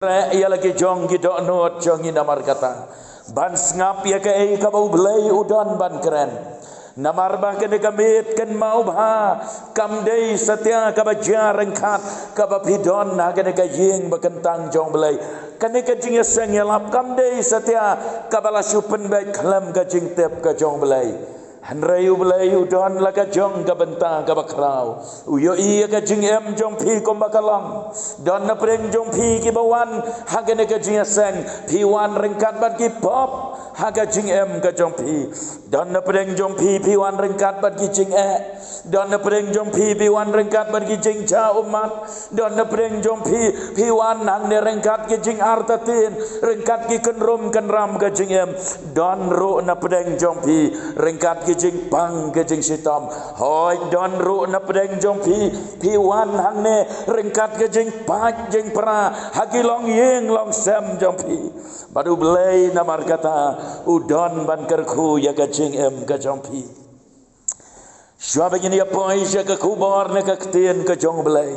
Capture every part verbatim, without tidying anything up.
Treh ïa la ki jong ki dohnud jong ngi namar kata, ban sngap ïa kaei kaba U Blei u don ban kren. Namar ba kane ka miet kynmaw bha kam dei satia kaba jia ryngkat kaba phi don ha kane ka ïing ba kyntang jong U Blei. Kane ka jingïaseng ïalap kam dei satia kaba la shu pynbeit khlem ka jingtip ka jong U Blei. Hynrei U Blei u don la ka jong ka bynta kaba khraw. U ïohi ïa ka jingim jong phi kumba ka long. Don na pdeng jong phi kiba wan ha kane ka jingïaseng, phi wan ryngkat bad ki pop ha ka jingim ka jong phi. Don na pdeng jong phi, phi wan ryngkat bad ki jingeh. Don na pdeng jong phi, phi wan ryngkat bad ki jingjah ummat. Don na pdeng jong phi, phi wan hangne ryngkat ki jingartatien, ryngkat ki kynrum kynram ka jingim. Don ruh na pdeng jong phi ryngkat ki jingpang ki jingshitom. Hooid, don ruh na pdeng jong phi, phi wan hangne ryngkat ki jingpait jingpra ha ki longïing longsem jong phi. Bad U Blei namar kata u don ban kyrkhu ïa ka jingim ka jong phi. Shuwa ba ngin ïa poi sha ka khubor ne ka ktien ka jong U Blei,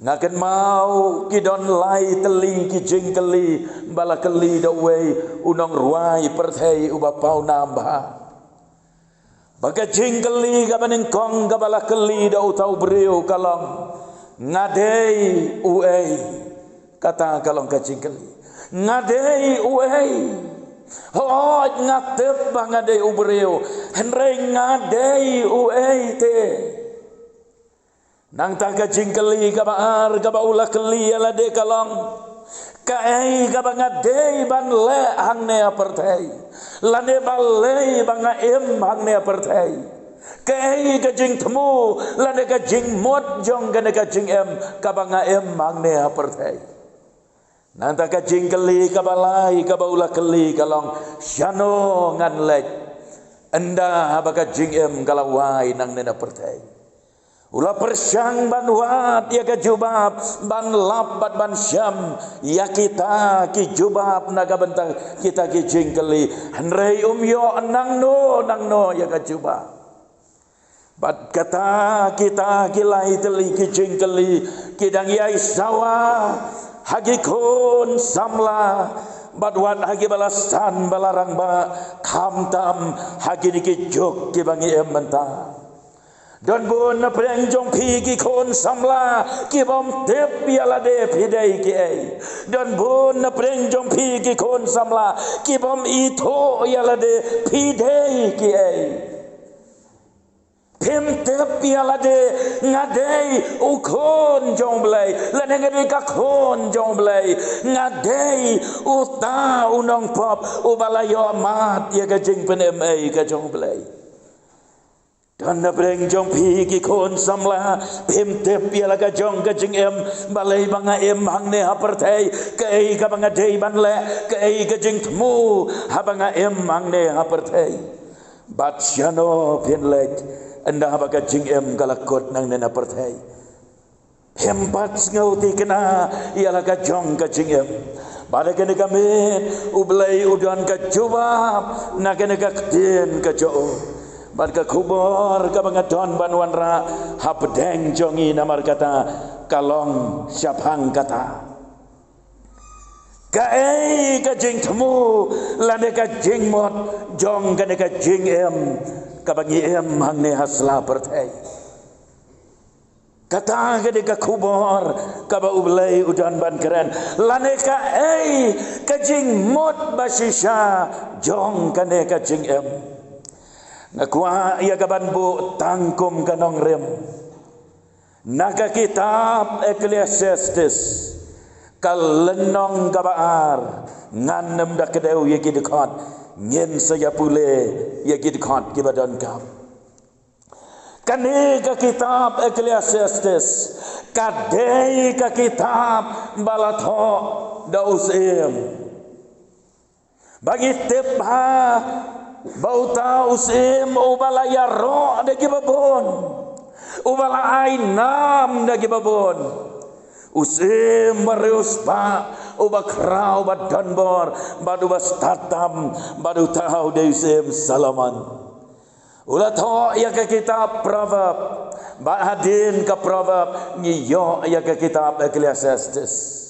nga kynmaw ki don lai tylli ki jingkylli ba la kylli da uwei u nongrwai pyrthei uba pawnam bha. Ba ka jingkylli kaba nyngkong kaba la kylli da uta u briew ka long, nga dei uei? Kata ka long ka jingkylli. Nga dei uei? Hooid, nga tip ba nga dei u briew, hynrei nga dei uei te? Nangta ka jingkylli kaba ar kaba u la kylli ïa lade ka long, kaei kaba nga dei ban leh hangne ha pyrthei, lane balei ba nga im hangne ha pyrthei? Kaei ka jingthmu lane ka jingmut jong kane ka jingim kaba nga im hangne ha pyrthei? Nangta ka jingkylli kaba lai kaba u la kylli ka long, shano ngan leit ynda haba ka jingim ka la wai nangne na pyrthei? U la pyrshang ban wad ïa ka jubab, ban lap bad ban shem ïa kita ki jubab na ka bynta kita ki jingkylli, hynrei um ïoh nangno nangno ïa ka jubab. Bad kata kita ki lai tylli ki jingkylli ki dang ïai sawa ha ki khun samla, bad wat ha kiba la san ba la rangbah, khamtam ha kine ki juk kiba ngi im mynta. Don bun na pdeng jong phi ki khun samla kibym tip ïa lade phi dei kiei. Don bun na pdeng jong phi ki khun samla kibym ithuh ïa lade phi dei kiei. Phim tip ïa lade nga dei u khun jong U Blei, lane nga dei ka khun jong U Blei, nga dei uta u nongpop uba la ïoh mad ïa ka jingpynim ei ka jong U Blei. Don na pdeng jong phi ki khun samla, phim tip ïa la ka jong ka jingim, balei ba nga im hangne ha pyrthei, kaei kaba nga dei ban leh, kaei ka jingthmu haba nga im hangne ha pyrthei. Bad shano phin leit ynda haba ka jingim ka la kut nangne na pyrthei? Phim pat sngewthikna ïa la ka jong ka jingim. Bad ha kane ka miet U Blei u don ka jubab na kane ka ktien ka jong u. Bad ka khubor kaba nga don ban wanrah hapdeng jong ngi namar kata ka long shaphang kata, kaei ka jingthmu lane ka jingmut jong kane ka jingim kaba ngi im hangne ha sla pyrthei? Kata ka dei ka khubor kaba U Blei u don ban kren, lane kaei ka jingmut ba shisha jong kane ka jingim. Nga kwah ïa ka ban buh tang kum ka nongrim na ka kitab Ecclesiastes, ka lynnong kaba ar. Ngan nym da kdew ïa ki dkhot, ngin sa ïa pule ïa ki dkhot kiba donkam. Kane ka kitab Ecclesiastes ka dei ka kitab ba la thoh da u syiem. Ba ngi tip bha ba uta u syiem uba la ïaroh da kiba bun, uba la ai nam da kiba bun, u syiem ba riewspah, uba khraw, uba donbor bad uba stad tam, bad uta u dei u syiem Solomon. U la thoh ïa ka kitab Proverb. Bad hadien ka Proverb ngi ïoh ïa ka kitab Ecclesiastes.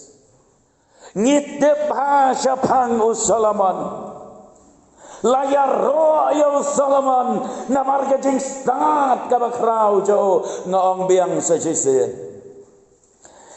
Ngi tip ha shaphang u Solomon. La ïaroh ïa u Solomon namar ka jingstad kaba khraw jong u, nga ong biang sa shisien.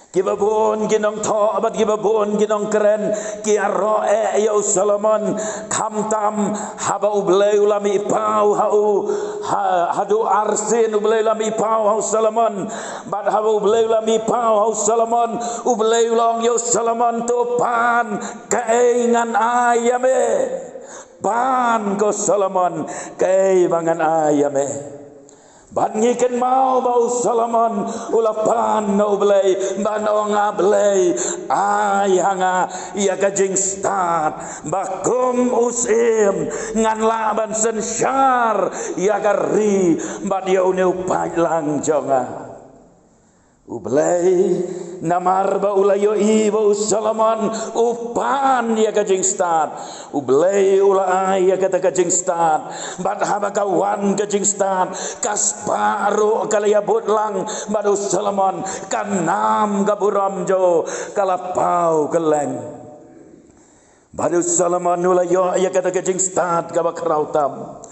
Kiba bun ki nongthoh bad kiba bun ki nongkren ki ïaroh eh ïa u Solomon, khamtam haba U Blei u la mih paw ha u, ha, haduh arsien U Blei u la mih paw ha u Solomon. Bad haba U Blei u la mih paw ha u Solomon, U Blei u la ong ïa u Solomon, to pan kaei ngan ai ïa me. Pan, ko Solomon, kaei ba ngan ai ïa me. Bad ngi kynmaw ba u Solomon u la pan na U Blei, ban ong, A Blei, ai ha nga ïa ka jingstad ba kum u syiem ngan lah ban synshar ïa ka ri bad ïa une u paidlang jong nga. U Blei, namar ba u la ïohi ba u Solomon u pan ïa ka jingstad, U Blei u la ai ïa kata ka jingstad. Bad haba ka wan ka jingstad, ka spah ruh ka la ïabud lang bad u Solomon, ka nam ka burom jong u ka la paw kylleng. Bad u Solomon u la ïoh ïa kata ka jingstad kaba khraw tam.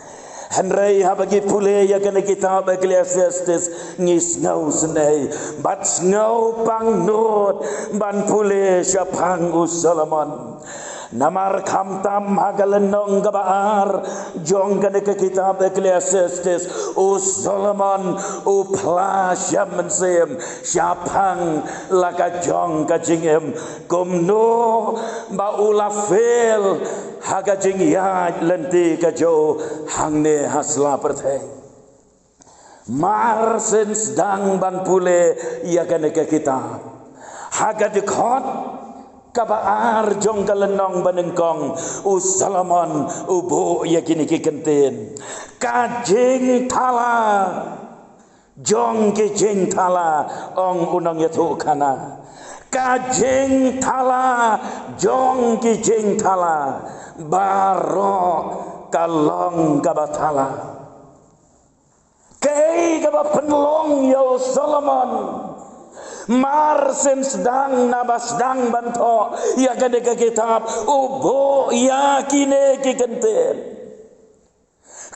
Hynrei haba ngi pule ïa kane ka kitab Ecclesiastes, ngi sngew sngewsynei bad sngew pangnud ban pule shaphang u Solomon. Namar khamtam ha ka lynnong kaba ar jong kane ka kitab Ecclesiastes, u Solomon u phla sha mynsiem shaphang la ka jong ka jingim, kumno ba u la fail ha ka jingïaid lynti ka jong u hangne ha sla pyrthei. Mar shen sdang ban pule ïa kane ka kitab, ha ka dkhot kaba ar jong ka lynnong banyngkong, u Solomon u buh ïa kine ki kyntien: Ka jingthala jong ki jingthala, ong u nongïathuhkhana. Ka jingthala jong ki jingthala, baroh ka long kaba thala. Kaei kaba pynlong ïa u Solomon? Mar shen sdang, naba sdang ban thoh ïa kane ka kitab, u buh ïa kine ki kyntien.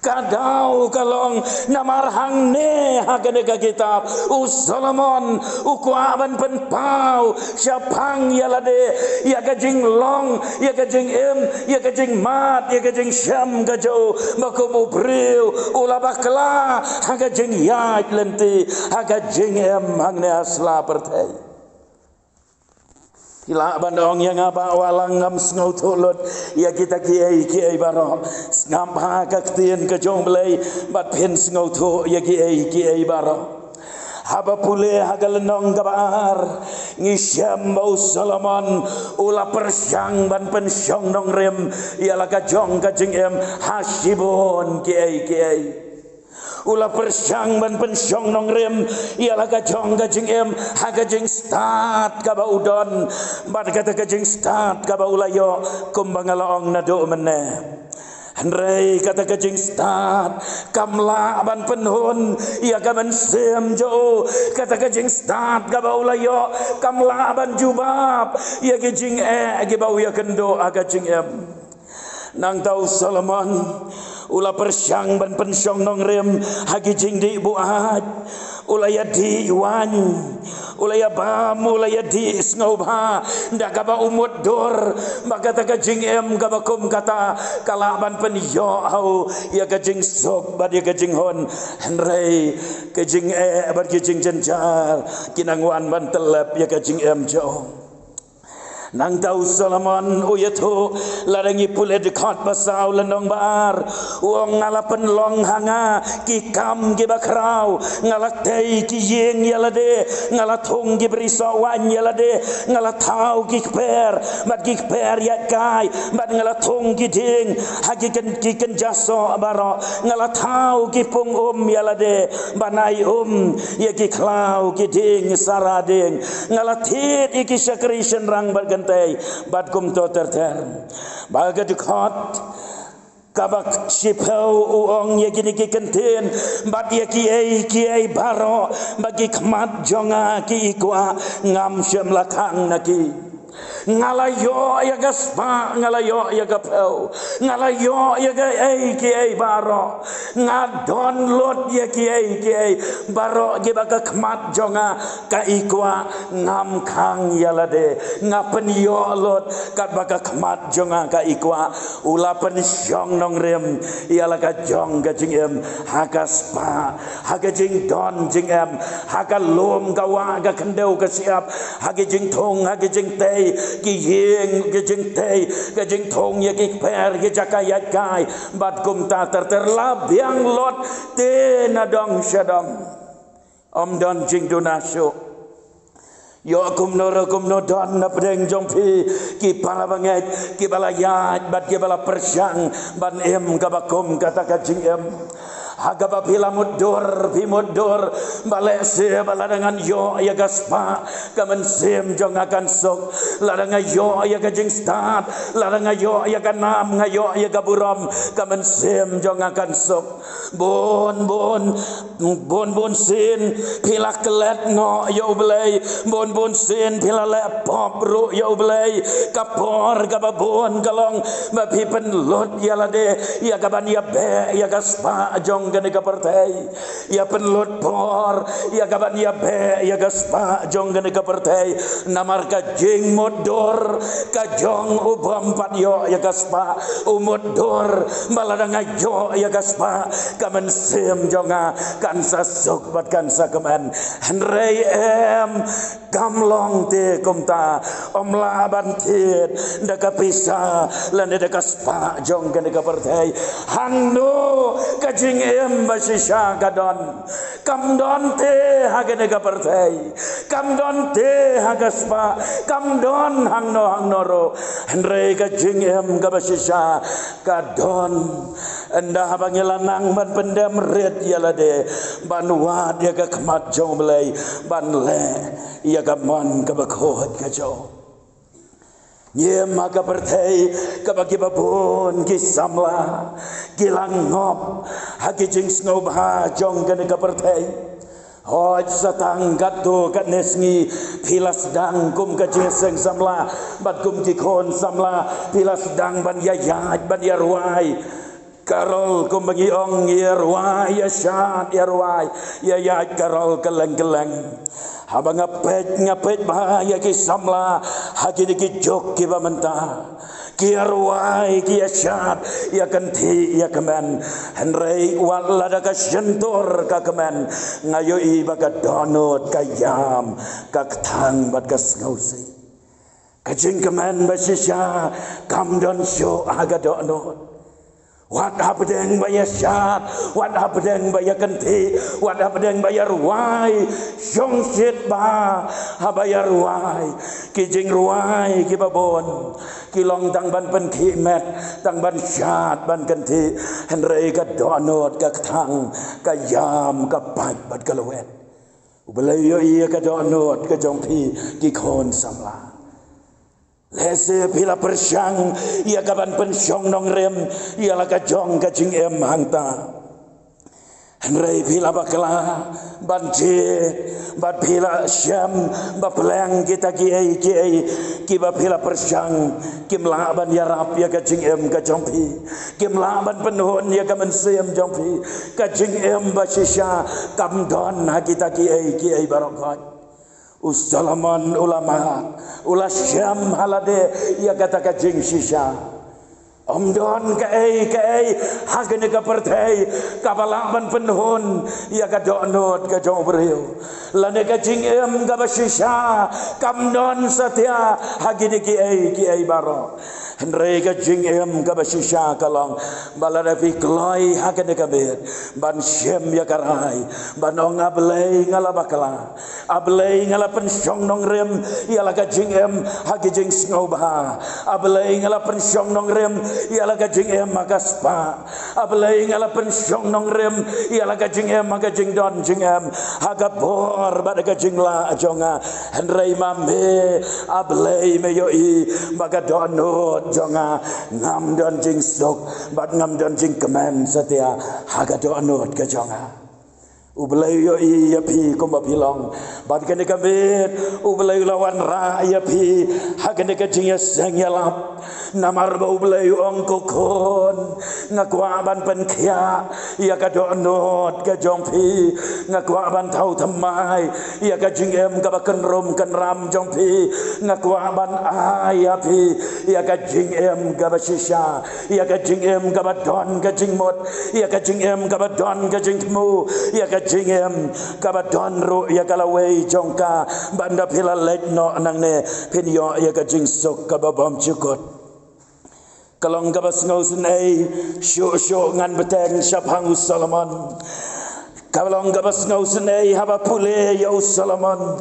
Ka daw ka long namar hangne ha kane ka kitab, u Solomon u kwah ban pynpaw shaphang ïa lade, ïa ka jinglong, ïa ka jingim, ïa ka jingmad, ïa ka jingshem ka jong u, ba kum u briew u la bakla ha ka jingïaid lynti, ha ka jingim hangne ha sla pyrthei. Phi lah ban ong ïa nga, Bah Wahlang, ngam sngewthuh lut ïa kita kiei kiei baroh. Sngap ha ka ktien ka jong U Blei bad phin sngewthuh ïa kiei kiei baroh. Haba pule ha ka lynnong kaba ar, ngi shem ba u Solomon u la pyrshang ban pynshong nongrim ïa la ka jong ka jingim ha shibun kiei kiei. U la pyrshang ban pynshong nongrim ïa la ka jong ka jingim ha ka jingstad kaba u don, bad kata ka jingstad kaba u la ïoh, kumba nga la ong naduh mynne. Hynrei kata ka jingstad kam lah ban pynhun ïa ka mynsiem jong u. Kata ka jingstad kaba u la ïoh kam lah ban jubab ïa ki jingeh kiba u ïakynduh ha ka jingim. Nangta u Solomon u la pyrshang ban pynshong nongrim ha ki jingdih buaid. U la ïadih waiñ, u la ïabam, u la ïadih sngewbha da kaba u mutdur ba kata ka jingim kaba kum kata ka lah ban pynïoh ha u ïa ka jingsuk bad ïa ka jinghun. Hynrei ka jingeh bad ka jingjynjar ki nang wan ban tyllep ïa ka jingim jong u. Nangta u Solomon u ïathuh, lada ngi pule dkhot ba saw, lynnong ba ar, u ong, nga la pynlong ha nga ki kam kiba khraw, nga la tei ki ïing ïa lade, nga la thung ki brisoh waiñ ïa lade, nga la thaw ki kper bad ki kper ïaid kai, bad nga la thung ki dieng ha ki kyn-, ki kynja soh baroh, nga la thaw ki pung um ïa lade ban ai um ïa ki khlaw ki dieng sara dieng, nga la thied ïa ki shakri shynrang bad kynthei, bad kumto ter ter. Bad ka dkhot kaba shiphew u ong, ïa kine ki kyntien bad ïa kiei kiei baroh ba ki khmat jong nga ki kwah, ngam shym la khang na ki. Nga la ïoh ïa ka spah, nga la ïoh ïa ka phew, nga la ïoh ïa ka ei ki ei baroh. Nga don lut ïa ki ei ki ei baroh kiba ka khmat jong nga ka i kwah. Ngam khang ïa lade, nga pynïoh lut katba ka khmat jong nga ka i kwah. U la pynshong nongrim ïa la ka jong ka jingim ha ka spah, ha ka jingdon jingem, ha ka lum ka wah, ka khyndew ka shyiap, ha ka jingthung, ha ka jingtei ki ïing, ka jingtei, ka jingthung ïa ki kper, ki jaka ïaid kai bad kumta ter ter. La biang lut te na dong sha dong. Ym don jingduna shuh. Ïoh kumno ruh kumno don na pdeng jong phi ki para bangeit kiba la ïaid bad kiba la pyrshang ban im kaba kum kata ka jingim. Ha kaba phi la mutdur, phi mutdur ba lehse ba lada ngan ïoh ïa ka spah, ka mynsiem jong nga kan suk. Lada nga ïoh ïa ka jingstad, lada nga ïoh ïa ka nam, nga ïoh ïa ka burom, ka mynsiem jong nga kan suk. Bun bun, bun bun sien phi la klet noh ïa U Blei, bun bun sien phi la leh pop ruh ïa U Blei. Ka por kaba bun ka long ba phi pynlut ïa lade ïa kaban ïa beh ïa ka spah jong kane ka pyrthei. Ïa pynlut por ïa kaban ïa beh ïa ka spah jong kane ka pyrthei. Namar ka jingmutdur ka jong u bym pat ïoh ïa ka spah, u mutdur ba lada nga ïoh ïa ka spah, ka mynsiem jong nga kan sa suk bad kan sa kmen. Hynrei em, kam long te kumta. Ym lah ban thied da ka pisa lane da ka spah jong kane ka pyrthei. Hangno ka jingim ba shisha ka don? Kam don te ha kane ka pyrthei. Kam don te ha ka spah. Kam don hangno hangno ruh. Hynrei ka jingim kaba shisha ka don ynda haba ngi la nang ban pyndem rit ïa lade ban wad ïa ka khmat jong U Blei, ban leh ïa ka mon kaba khuid ka jong U. Ngim ha ka pyrthei kaba kiba bun ki samla ki la ngop ha ki jingsngewbha jong kane ka pyrthei. Hooid, sa tang katto katne sngi phi la sdang kum ka jingïaseng samla bad kum ki khun samla phi la sdang ban ïa ïaid, ban ïa rwai. Carol, kumba ngi ong, ïa rwai, ïa shad, ïa rwai, ïa ïaid carol kylleng kylleng. Haba nga peit, nga peit bha ïa ki samla ha kine ki juk kiba mynta, ki ïa rwai, ki ïa shad, ïa kynthih, ïa kmen. Hynrei wat lada ka shyntur ka kmen, nga ïohi ba ka dohnud ka ïam, ka kthang bad ka sngewsih. Ka jingkmen ba shisha kam don shuh ha ka dohnud. Wat hapdeng ba ïa shad, wat hapdeng ba ïa kynthih, wat hapdeng ba ïa rwai, shongshit bha haba ïa rwai. Ki jingrwai kiba bun ki long tang ban pynkhih met, tang ban shad, ban kynthih. Hynrei ka dohnud ka kthang, ka ïam, ka pait bad ka lwet. U Blei u ïohi ïa ka dohnud ka jong phi, ki khun samla. Lehse phi la pyrshang ïa kaban pynshong nongrim ïa la ka jong ka jingim hangta. Hynrei phi la bakla ban jied, bad phi la shem ba pleng kita kiei kiei kiba phi la pyrshang kim lah ban ïarap ïa ka jingim ka jong phi. Kim lah ban pynhun ïa ka mynsiem jong phi. Ka jingim ba shisha kam don ha kita kiei kiei baroh khoit. U Solomon u la mad, u la shem ha lade ïa kata ka jingshisha. Ym don kaei kaei ha kane ka pyrthei kaba lah ban pynhun ïa ka dohnud ka jong u briew. Lane ka jingim kaba shisha kam don satia ha kine kiei kiei baroh. Hynrei ka jingim kaba shisha ka long ba lada phi kloi ha kane ka miet ban shim ïa ka rai, ban ong, A Blei, nga la bakla. A Blei, nga la pynshong nongrim ïa la ka jingim ha ka jingsngewbha. A Blei, nga la pynshong nongrim ïa la ka jingim ha ka spah. A Blei, nga la pynshong nongrim ïa la ka jingim ha ka jingdon jingem, ha ka bor bad ha ka jinglah jong nga. Hynrei ma me, A Blei, me ïohi ba ka dohnud jong nga ngam don jingsuk bad ngam don jingkmen satia ha ka dohnud ka jong nga. U Blei u ïohi ïa phi kumba phi long. Bad kane ka miet, U Blei u la wanrah ïa phi ha kane ka jingïaseng ïalap. Namar ba U Blei u ong, ko khun, nga kwah ban pynkhiah ïa ka dohnud ka jong phi. Nga kwah ban thaw thymmai ïa ka jingim kaba kynrum kynram jong phi. Nga kwah ban ai ïa phi ïa ka jingim kaba shisha, ïa ka jingim kaba don ka jingmut, ïa ka jingim kaba don ka jingthmu, ïa ka jingim kaba don ruh ïa ka lawei jong ka. Bad ynda phi la leit noh nangne, phin ïoh ïa ka jingsuk kaba bymjukut. Ka long kaba sngewsynei shuh shuh ngan bteng shaphang u Solomon. Ka long kaba sngewsynei haba pule ïa u Solomon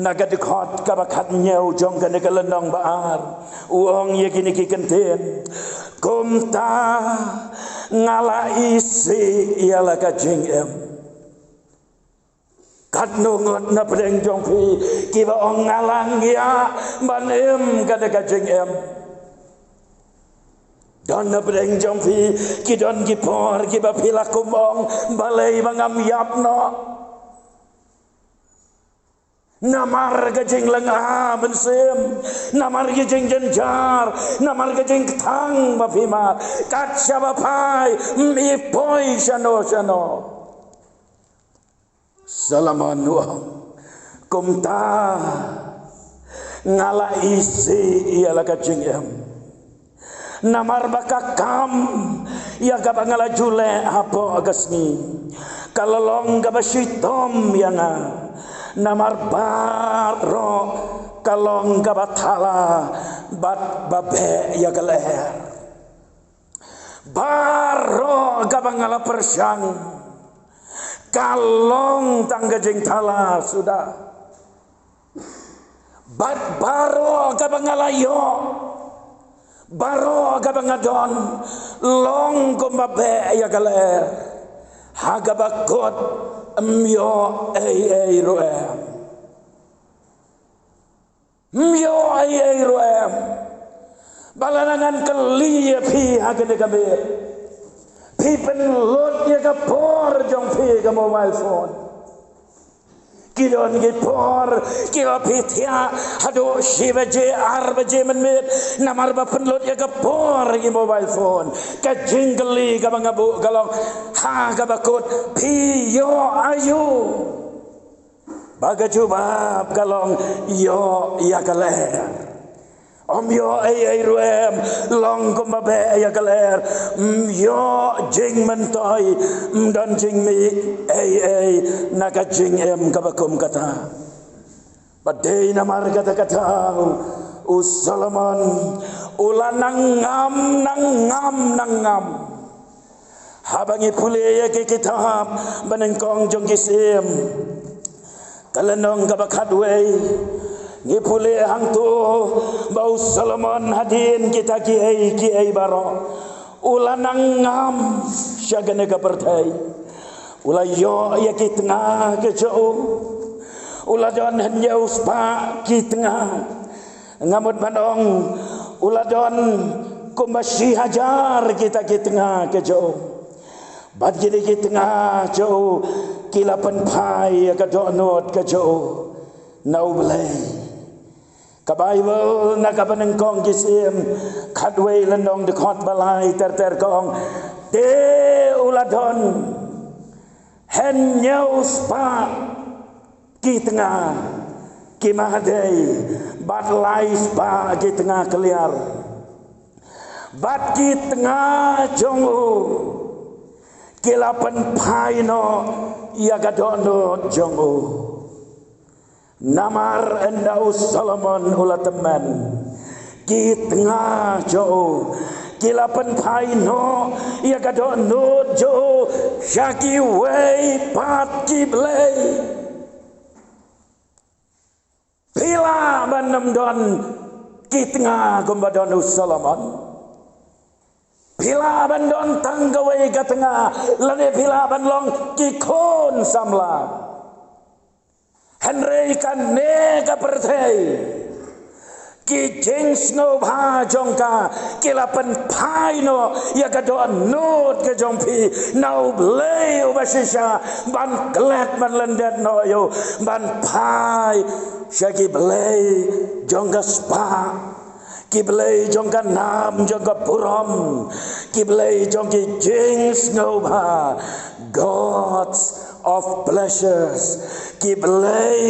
na ka dkhot kaba khathynñiew jong kane ka lynnong ba ar. U ong ïa kine ki kyntien: Kumta nga la isih ïa la ka jingim. Katno ngut na pdeng jong phi kiba ong, nga la ngiah ban im kane ka jingim. Don na pdeng jong phi ki don ki por kiba phi la kum ong, balei ba ngam ïap noh. Namar ka jinglynga mynsiem, namar ka jingjynjar, namar ka jingkthang ba phi mad. Kat shaba phai, mm, i poi shano shano. Solomon u ong, kumta nga la isih ïa la ka jingim. Namar ba ka kam ïa kaba nga la ju leh hapoh ka sngi ka la long kaba shitom ïa nga. Namar baroh ka long kaba thala bad ba beh ïa ka lyer. Baroh kaba nga la pyrshang ka long tang ka jingthala suda. Bad baroh kaba nga la ïoh, baroh kaba nga don, long kumba beh ïa ka lyer. Ha kaba kut ym ïoh ei ei ruh em. Ym ïoh ei ei ruh em. Ba lada ngan kylli ïa phi ha kane ka miet, phi pynlut ïa ka por jong phi ka mobile phone. Ki don ki por kiba phi thiah haduh shi baje, ar baje mynmiet, namar ba pynlut ïa ka por ki mobile phone. Ka jingkylli kaba nga buh ka long, ha kaba kut phi ïoh aïu? Ba ka jubab ka long, ïoh ïa ka lyer. Ym ïoh ei ei ruh em, long kumba beh ïa ka lyer. Ym ïoh jingmyntoi, ym don jingmih ei ei na ka jingim kaba kum kata. Ba dei namar kata ka daw u Solomon u la nang ngam, nang ngam, nang ngam. Haba ngi pule ïa ki kitab ba nyngkong jong ki Syiem, ka lynnong kaba khatwei, ngi pule hangto ba u Solomon hadien kita kiei kiei baroh u la nang ngam sha kane ka pyrthei. U la ïoh ïa ki tnga ki jong u. U la don hynñiew spah ki tnga. Nga mut ban ong, u la don kumba shi hajar kita ki tnga ki jong u. Bad kine ki tnga jong u ki la pynphai ïa ka dohnud ka jong u na U Blei. Ka Baibl na kaba nyngkong ki Syiem khatwei lynnong dkhot ba lai ter ter ka ong, te u la don hynñiew spah ki tnga ki mahadei bad lai spah ki tnga kliar. Bad ki tnga jong u ki la pynphai noh ïa ka dohnud jong u. Namar ynda u Solomon u la tymmen, ki tnga jong u ki la pynphai noh ïa ka dohnud jong u sha kiwei pat ki blei. Phi lah ban ym don ki tnga kumba don u Solomon. Phi lah ban don tang kawei ka tnga, lane phi lah ban long ki khun samla. Hynrei kane ka pyrthei, Ki jingsngewbha jong ka ki la pynphai noh ïa ka dohnud ka jong phi na U Blei uba shisha ban klet ban lyndet noh ïa u, ban phai sha ki blei jong ka spah, ki blei jong ka nam jong ka burom, ki blei jong ki jingsngewbha, gods of pleasures, ki blei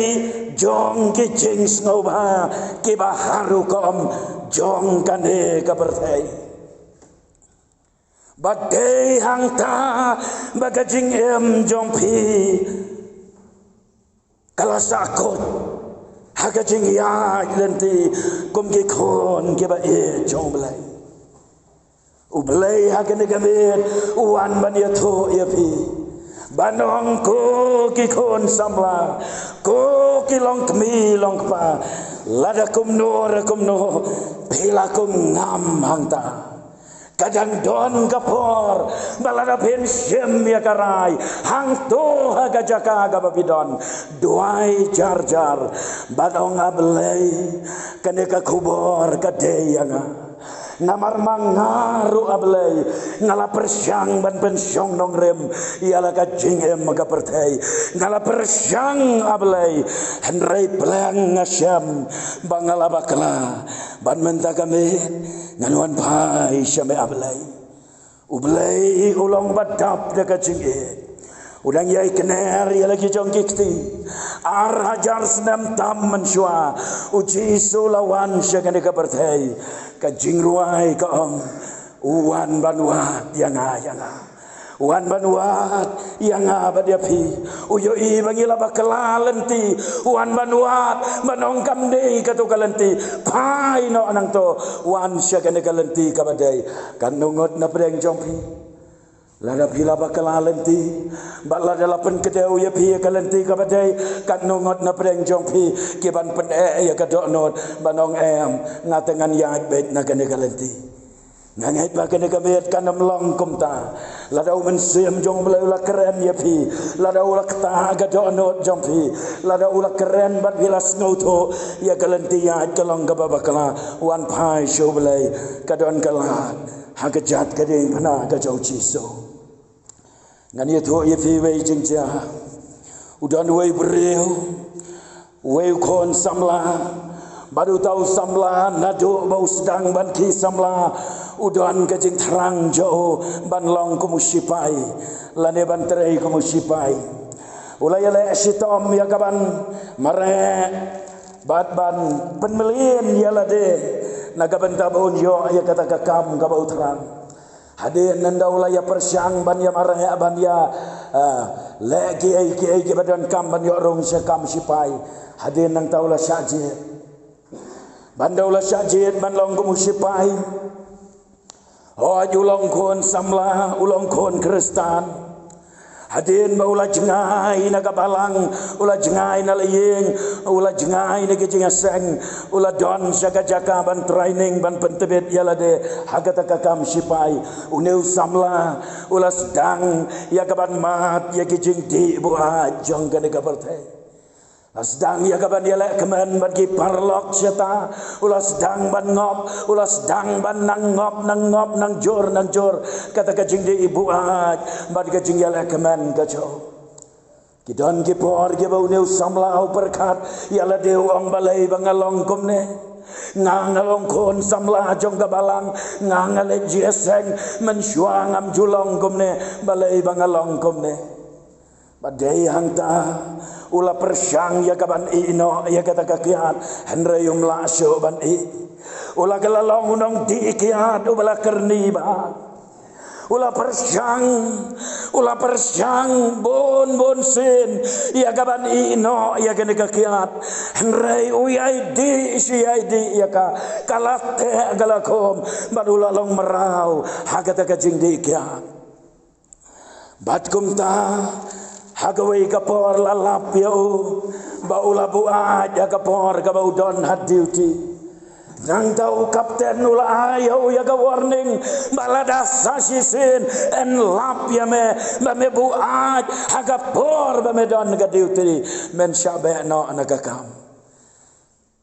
jong ki jingsngewbha kiba harum kum jong kane ka pyrthei. Ba dei hangta ba ka jingim jong phi ka la sahkut ha ka jingïaid lynti kum ki khun kiba ïeit jong U Blei. U Blei ha kane ka miet u wan ban ïathuh ïa phi, ban ong, ko ki khun samla, ko ki longkmie longkpa, lada kumno re kumno phi la kum ngam hangta. Ka dang don ka por ba lada phin shim ïa ka rai hangto ha ka jaka kaba phi don, duwai jar jar bad ong, A Blei, kane ka khubor ka dei ïa nga. Namar ma nga ruh, A Blei, nga la pyrshang ban pynshong nongrim ïa la ka jingim ka pyrthei. Nga la pyrshang, A Blei, hynrei pleng nga shem ba nga la bakla. Bad mynta ka miet ngan wan phai sha me, A Blei. U Blei u long ba dap da ka jingïeit. U dang ïai kner ïa la ki jong ki kti. Ar hajar snem tam mynshuwa U Jisu la wan sha kane ka pyrthei. Ka jingrwai ka ong, u wan ban wad ïa nga, ïa nga. U wan ban wad ïa nga bad ïa phi. U ïohi ba ngi la bakla lynti. U wan ban wad ban ong, kam dei kato ka lynti. Phai noh nangto, wan sha kane ka lynti kaba dei. Katno ngut na pdeng jong phi, lada phi la bakla lynti bad lada la pynkdew ïa phi ïa ka lynti kaba dei, katno ngut na pdeng jong phi ki ban pyneh ïa ka dohnud ban ong, em, nga te ngan ïaid beit na kane ka lynti. Nga ngeit ba kane ka miet kan ym long kumta. Lada U Mynsiem jong U Blei u la kren ïa phi, lada u la ktah ka dohnud jong phi, lada u la kren bad phi la sngewthuh ïa ka lynti ïaid ka long kaba bakla, wan phai sha U Blei, ka don ka lad ha ka jait ka diengphna ka jong U Jisu. Ngan ïathuh ïa phi wei jingjia. U don wei briew, wei u khun samla. Bad uta u samla naduh ba u sdang ban khie samla, u don ka jingthrang jong u ban long kum u shipai lane ban trei kum u shipai. U la ïaleh shitom ïa ka ban mareh bad ban pynmlien ïa lade na ka bynta ba un ïoh ïa kata ka kam kaba u thrang. Hadien nangta u la ïa pyrshang ban ïa mareh, ban ïa, ah, leh kiei kiei kiba donkam ban ïoh rung sha kam shipai. Hadien nangta u la shah jied. Bad ynda u la shah jied ban long kum u shipai, hooid u long khun samla, u long khun Khristan. Hadien ba u la jngai na ka balang, u la jngai na la ïing, u la jngai na ka jingïaseng, u la don sha ka jaka ban training, ban pyntbit ïa lade ha kata ka kam shipai. Une u samla u la sdang ïa ka ban mad ïa ki jingdih buaid jong kane ka pyrthei. La sdang ïa ka ban ïaleh kmen bad ki paralok shata. U la sdang ban ngop, u la sdang ban nang ngop, nang ngop, nang jur, nang jur kata ka jingdih buaid bad ka jingïaleh kmen ka jong u. Ki don ki por kiba une u samla u pyrkhat ïa lade, u ong, balei ba nga long kumne. Nga nga long khun samla jong ka balang, nga nga leit jingïaseng, mynshuwa ngam ju long kumne, balei ba nga long kumne. Ba dei hangta u la pyrshang ïa ka ban ïeh noh ïa kata ka kiad, hynrei um lah shuh ban ïeh. U la ka la long u nongdih kiad uba la kyrni bha. U la pyrshang, u la pyrshang bun bun sien ïa ka ban ïeh noh ïa kane ka kiad, hynrei u ïai dih shi ïai dih ïa ka, ka la teh ka la khum, bad u la long mraw ha kata ka jingdih kiad. Bad kumta, ha kawei ka por la lap ïa u ba u la buaid ha ka por kaba u don ha duty. Nangta u kapten u la ai ïa u ïa ka warning ba lada sa shisien yn lap ïa me ba me buaid ha ka por ba me don ka duty, men shah beh noh na ka kam.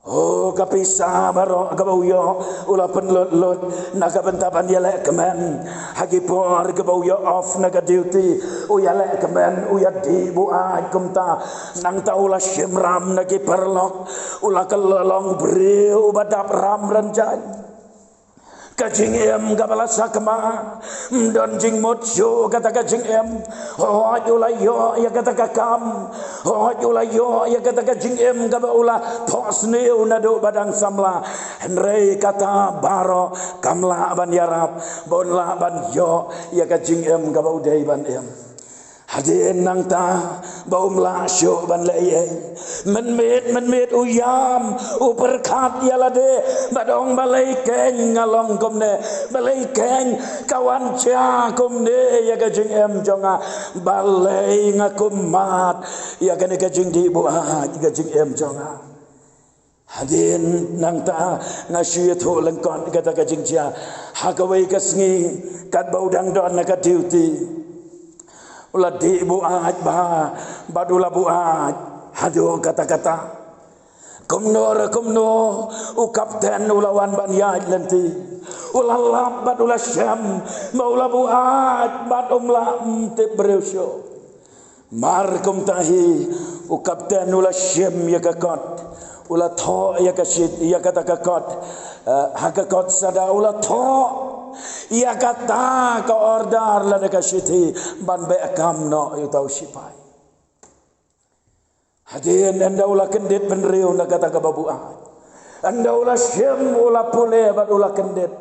O ka pisa baroh kaba u ïoh u la pynlut lut na ka bynta ban ïaleh kmen. Ha ki por kaba u ïoh off na ka duty u ïaleh kmen, u ïadih buaid kumta. Nangta u la shim ram na ki paralok, u la kylla long briew uba dap ram rynjang. Ka jingim kaba la sakma, ym don jingmut shuh kata ka jingim. Hooid u la ïoh ïa kata ka kam, hooid u la ïoh ïa kata ka jingim kaba u la thohsniew naduh ba dang samla. Hynrei kata baroh kam lah ban ïarap ba un lah ban ïoh ïa ka jingim kaba u dei ban im. Hadien nangta ba um lah shuh ban leh ei ei, mynmiet mynmiet u ïam, u pyrkhat ïa lade bad ong, balei keiñ nga long kumne, balei keiñ ka wan jia kumne ïa ka jingim jong nga, balei nga kum mad ïa kane ka jingdih buaid ka jingim jong nga. Hadien nangta nga shu ïathuh lyngkot kata ka jingjia. Ha kawei ka sngi katba u dang don na ka duty, u la dih buaid bha bad u la buaid haduh katta katta. Kumno re kumno u kapten u la wan ban ïaid lynti. U la lap bad u la shem ba u la buaid bad um lah tip briew shuh. Mar kumta hi u kapten u la shim ïa ka kot, u la thoh ïa ka shithi, ïa kata ka kot, eh, ha ka kot sada u la thoh ïa kata ka order lada ka shithi ban beh kam noh ïa uta u shipai. Hadien ynda u la kyndit bynriew na kata kaba buaid, ynda u la shim u la pule bad u la kyndit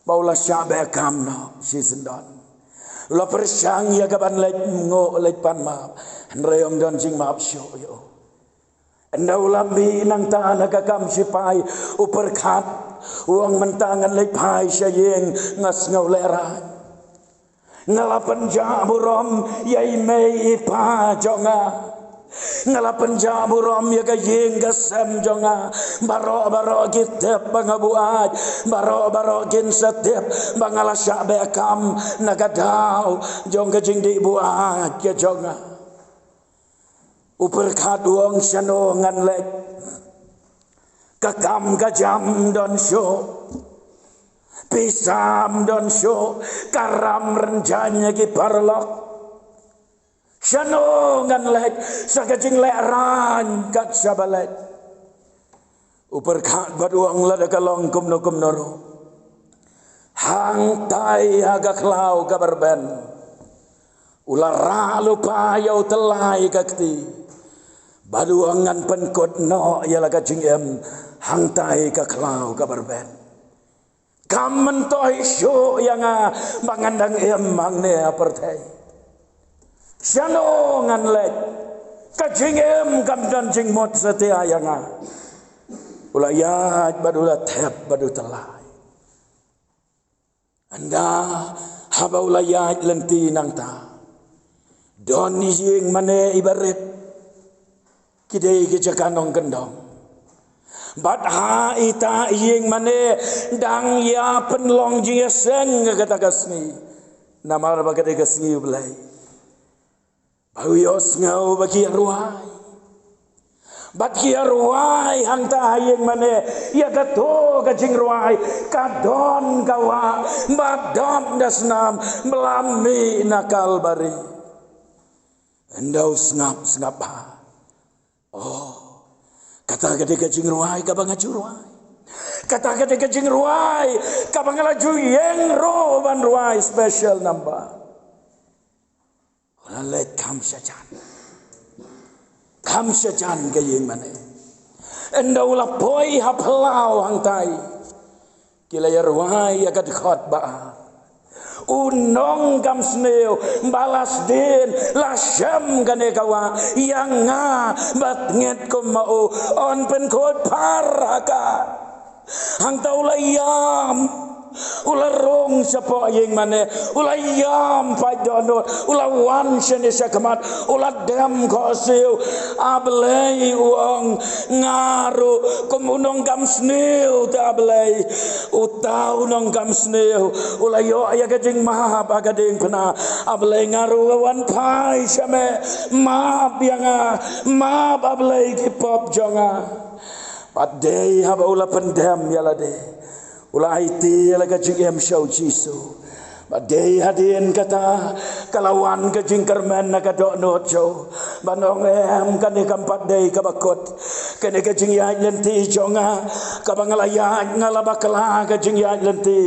ba u la shah beh kam noh shisyndon. U la pyrshang ïa ka ban leit nguh leit pan map, hynrei ym don jingmap shuh ïa u. Ynda u la mih nangta na ka kam shipai u pyrkhat, u ong mynta ngan leit phai sha ïing nga sngew lehraiñ. Nga la pynjah burom ïa i mei i pa jong nga. Nga la pynjah burom ïa ka ïing ka sem jong nga. Baroh baroh ki tip ba nga buaid, baroh baroh kin sa tip ba nga la shah beh kam na ka daw jong ka jingdih buaid ka jong nga. U pyrkhat u ong shano ngan leit. Ka kam ka jam ym don shuh, pisa ym don shuh, ka ram rynjang ïa ki paralok. Shano ngan leit sa ka jinglehraiñ kat shaba leit. U pyrkhat bad u ong lada ka long kumno kumno ruh, hangtai ha ka khlaw kaba rben u la rah lypa ïa u tyllai ka kti bad u ong ngan pynkut noh ïa la ka jingim hangtai ka khlaw kaba rben. Kam myntoi shuh ïa nga ba ngan dang im hangne ha pyrthei. Shano ngan leit, ka jingim kam don jingmut satia ïa nga. U la ïaid bad u la thep bad u tyllai. Ynda haba u la ïaid lynti nangta, don ïing mane iba rit, ki dei ki jaka nongkyndong. Bad ha ita ïing mane dang ïa pynlong jingïaseng kata ka sngi, namar ba ka dei ka sngi U Blei. Ba u ïohsngew ba ki ïa rwai. Bad ki ïa rwai hangta ha ïing mane, ïa kato ka jingrwai ka don ka wah ba dap da snam ba la mih na Kalbari. Ynda u sngap sngap bha. Oh, kata ka dei ka jingrwai kaba nga ju rwai. Kata ka dei ka jingrwai kaba nga la ju ïeng ruh ban rwai special number. U la leit kham shajan. Kham shajan ka ïing mane. Ynda u la poi ha phyllaw hangtai, ki la ïa rwai ïa ka dkhot ba ar. U nongkam sniew ba la sdien la shem kane ka wah ïa nga bad ngeit kum ma u, yn pynkhuid phar ha ka. Hangta u la ïam, u la rung shapoh ïing mane, u la ïam pait dohnud, u la wan shane shakhmat, u la dem khohsiew. A Blei, u ong, nga ruh kum u nongkam sniew te A Blei. Uta u nongkam sniew u la ïoh ïa ka jingmap ha ka diengphna. A Blei, nga ruh nga wan phai sha me, map ïa nga, map A Blei ki pop jong nga. Bad dei haba u la pyndem ïa lade, u la aiti ïa la ka jingim sha u Jisu. Bad dei hadien kata, ka la wan ka jingkyrmen na ka dohnud jong u. Ban ong em, kane kam pat dei kaba kut. Kane ka jingïaid lynti jong nga, kaba nga la ïaid, nga la bakla ka jingïaid lynti.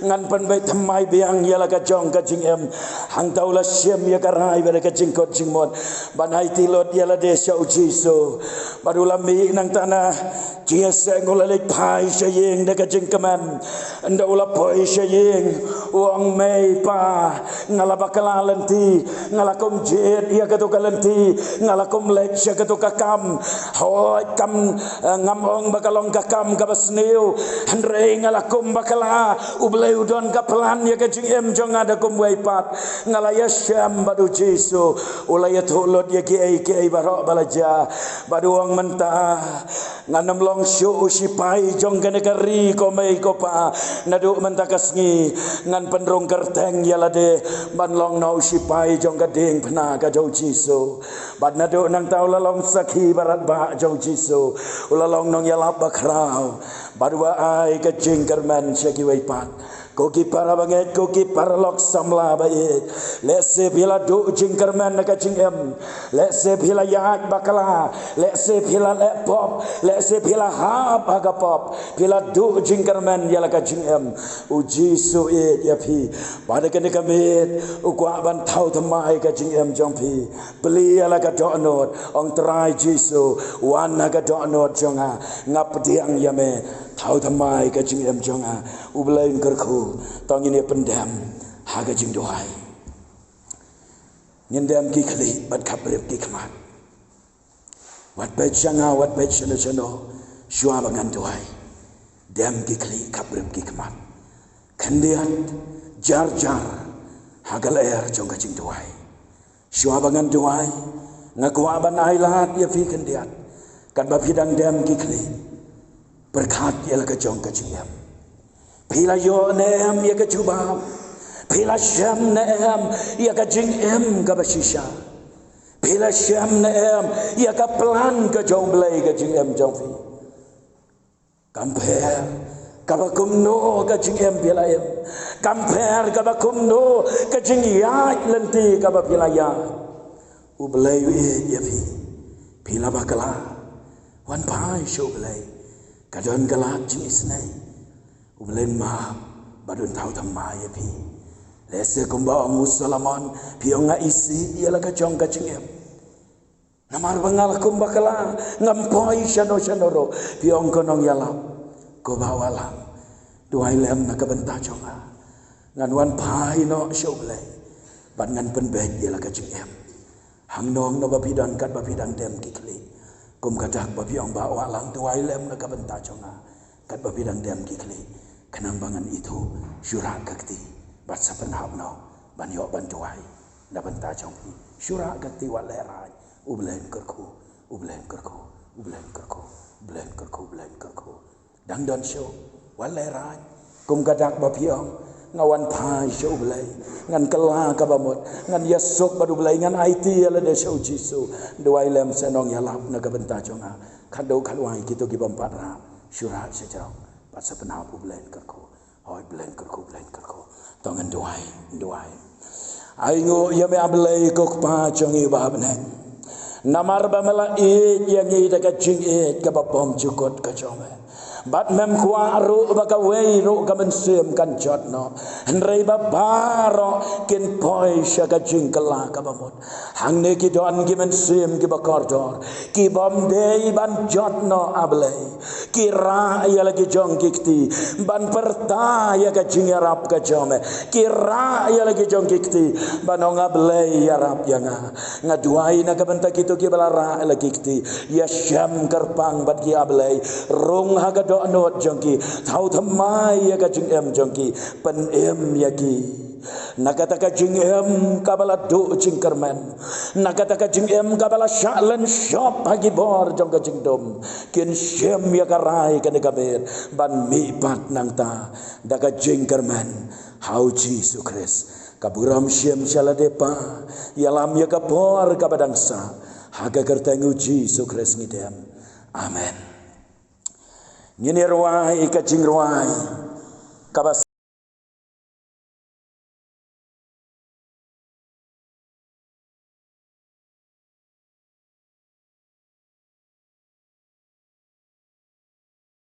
Ngan pynbeit thymmai biang ïa la ka jong ka jingim. Hangta u la shim ïa ka rai bad ka jingkut jingmut. Ban aiti lut ïa lade sha u Jisu. Bad u la mih nangta na jingïaseng, u la leit phai sha ïing da ka jingkmen. Ynda u la poi sha ïing, u ong, mei pa, nga la bakla lynti, nga la kum jied ïa katu ka lynti, nga la kum leit sha katu ka kam. Hooid kam, eh, ngam ong ba ka long ka kam kaba sniew, hynrei nga la kum bakla. U Blei u don ka plan ïa ka jingim jong nga da kumwei pat. Nga la ïashem bad u Jisu, u la ïathuh lut ïa kiei kiei baroh ba la jia. Bad u ong mynta, ngan ym long shuh u sipai jong kane ka ri ko mei ko pa. Naduh mynta ka sngi ngan pynrung kyrteng ïa lade ban long noh u sipai jong ka diengphna ka jong u Jisu. Bad naduh nangta u la long sakhi baratbah jong u Jisu. U la long nongïalap bakhraw. Bad u ai ka jingkyrmen sha kiwei pat. Ko ki para bangeit, ko ki paralok samla ba ïeit. Lehse phi la duh jingkyrmen na ka jingim. Lehse phi la ïaid bakla. Lehse phi la leh pop. Lehse phi la hap ha ka pop. Phi la duh jingkyrmen ïa la ka jingim. U Jisu u ïeit ïa phi. Bad ha kane ka miet u kwah ban thaw thymmai ka jingim jong phi. Plie ïa la ka dohnud. Ong, Trai Jisu, wan ha ka dohnud jong nga. Nga pdiang ïa me. Thaw thymmai ka jingim jong nga. U Blei un kyrkhu. To ngin ïa pyndem ha ka jingduwai. Ngin dem ki khlieh bad khapbrip ki khmat. Wat peit sha nga, wat peit shano shano. Shuwa ba ngan duwai, dem ki khlieh, khapbrip ki khmat. Khyndiat jar jar ha ka lyer jong ka jingduwai. Shuwa ba ngan duwai, nga kwah ban ailad ïa phi khyndiat. Katba phi dang dem ki khlieh, pyrkhat ïa la ka jong ka jingim. Phi la ïoh ne em ïa ka jubab? Phi la shem ne em ïa ka jingim kaba shisha? Phi la shem ne em ïa ka plan ka jong u Blei ka jingim jong phi? Kam pher kaba kumno ka jingim phi la im. Kam pher kaba kumno ka jingïaid lynti kaba phi la ïaid. U Blei u ïeit ïa phi. Phi la bakla, wan phai sha u Blei. Ka don ka lad jingisynei. U Blei un map bad un thaw thymmai ïa phi. Lehse kumba ong u Solomon, phi ong, nga isih ïa la ka jong ka jingim. Namar ba nga la kum bakla, ngam poi shano shano ruh. Phi ong, ko nongïalap, ko Bah Wahlang, duwai lem na ka bynta jong nga. Ngan wan phai noh sha u Blei bad ngan pynbeit ïa la ka jingim. Hangno hangno ba phi don, katba phi dang dem ki khlieh, kum ka dak ba phi ong, Bah Wahlang, duwai lem na ka bynta jong nga. Katba phi dang dem ki khlieh, khnang ba ngan ithuh, shu rah ka kti bad sa pynhap noh ban ïoh ban duwai na bynta jong phi. Shu rah ka kti, wat lehrain. U Blei un kyrkhu, u Blei un kyrkhu, u Blei un kyrkhu, u Blei un kyrkhu, u Blei un kyrkhu. Dang don shuh, wat lehrain. Kum ka dak ba phi ong, nga wan phai sha u Blei, ngan kylla kaba mut, ngan ïasuk bad u Blei, ngan aiti ïa lade sha u Jisu. Duwai lem, sa nongïalap, na ka bynta jong nga. Khatduh khatwai kito ki bym pat rah, shu rah shajrong bad sa pynhap. U Blei un kyrkhu. Hooid, u Blei un kyrkhu, u Blei un kyrkhu. To ngin duwai, duwai. Ai nguh ïa me, A Blei, ko Kpa jong ngi uba ha bneng. Namar ba me la ïeit ïa ngi da ka jingïeit kaba bym jukut ka jong me. Bad mem kwah ruh ba kawei ruh ka mynsiem kan jot noh, hynrei ba baroh kin poi sha ka jingkylla kaba mut. Hangne ki don ki mynsiem kiba kordor, ki bym dei ban jot noh, A Blei. Ki rah ïa la ki jong ki kti ban pyrta ïa ka jingïarap ka jong me. Ki rah ïa la ki jong ki kti ban ong, A Blei, ïarap ïa nga. Nga duwai na ka bynta kito kiba la rah ïa la ki kti. Ïashem kyrpang bad ki, A Blei. Rung ha ka dohnud jong ki. Thaw thymmai ïa ka jingim jong ki. Pynim ïa ki na kata ka jingim kaba la duh jingkyrmen, na kata ka jingim kaba la shah lynshop ha ki bor jong ka jingdum. Kin shim ïa ka rai kane ka miet ban mihpat nangta da ka jingkyrmen ha u Jisu Khrist. Ka burom shim sha lade Pa, ïalam ïa ka por kaba dang sah. Ha ka kyrteng u Jisu Khrist ngi dem. Amen. Ngin ïa rwai ka jingrwai kaba